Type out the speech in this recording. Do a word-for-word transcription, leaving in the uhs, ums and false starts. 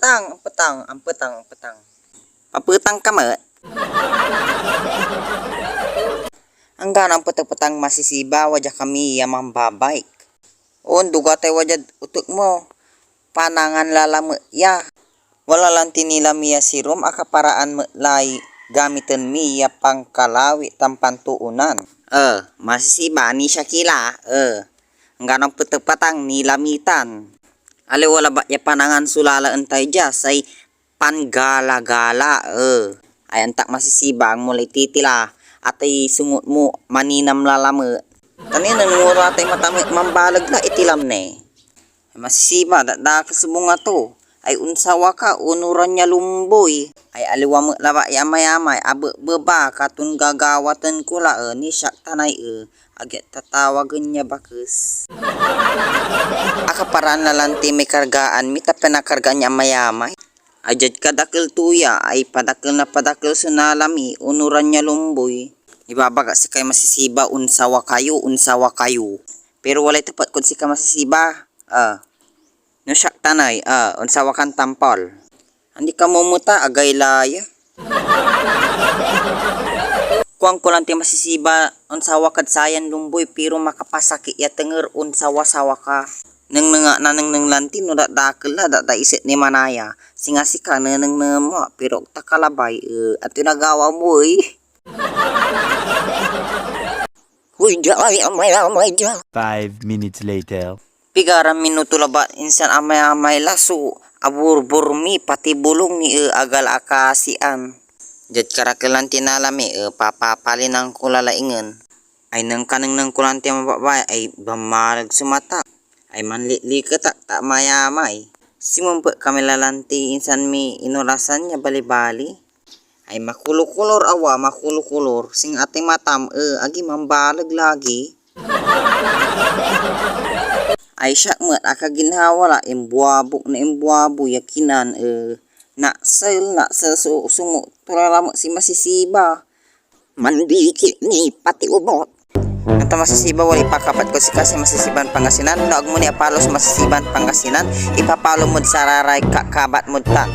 Ampetang, ampetang, ampetang, ampetang. Papetang ka met? Anggano ampetang-petang masisiba, wadya kami ya mambabike. Onduga tay wadyad otek mo, panangan la lamet ya. Wala lanti ni lami ya sirum, akaparaan met lay gamiten mi ya pankalawi tan pantoonan. Eh, masisiba, ni Shakila, eh, anggano ampetang-petang ni lamitan. Aliwa labat ya panangan so lalaen tayo dia, say panggalagala, eh. Ay, antak masisiba, agmo lay titila, atay sungot mo, maninam la lamet. Kanyan nanungura tay mata met, mambaleg la itilam ne. Masisiba, dakdakel so bunga to. Ay, onsawa ka, onuran ya lumboy. Ay, aliwa met labat ya amayamay, abebeba, katon gagawaten ko la, eh, ni siak tanay, eh, ag ya tatawagen ya bakes. Akaparaan la lanti may kargaan mi, ta pinakargaan ya amayamay. Ay, diad kadakel to ya, ay padakel na padakel so nalami, onuran ya lumboy. Ibabaga sikay masisiba, onsawa kayo, onsawa kayo. Pero walay tepet kod sika masisiba. Ah. No siak tanay, ah, onsawa kan tampol. Andi ka mumuta, agay la ya. Kuanko lanti masisiba, onsawa kad sayan lumboy, pero makapasakit ya tenger, onsawa-sawa ka. Nengneng ak nanengneng lanti no dakdakel la, dakdaiset ni manaya. Singa sika, nenengneng mo ak, pero ag ta ka labay, eh, antoy nagawa mo, ey? Hoy, dia ay amayamay dia. Five minutes later. Pigaran minuto labat insan amayamay la so aburbur mi, pati bolong mi, eh, ag la akasian. Diad karakel lanti nalami, eh, papapalinan ko la laingen. Ay, nen kanengneng ko lanti mababay, ay bamaleg so mata. Ay, manlitliket ak ta amayamay. Simumpet kami la lanti insan mi inorasan ya balibali. Ay, makolokolor awa, makolokolor. Singa atay matam, eh, agi mambaleg lagi. Ay, siak met, akaginhawa la, imbuabok na imbuabo ya kinan, eh, naksel, naksel so sungot to la lamet si masisiba. Mandikit ni pati ubot. Anta masisiba, walay pakabat kod sika, say masisiban Pangasinan. No ag mo ni apalo so masisiban Pangasinan, ipapalo mod sararay kakabat mod tan.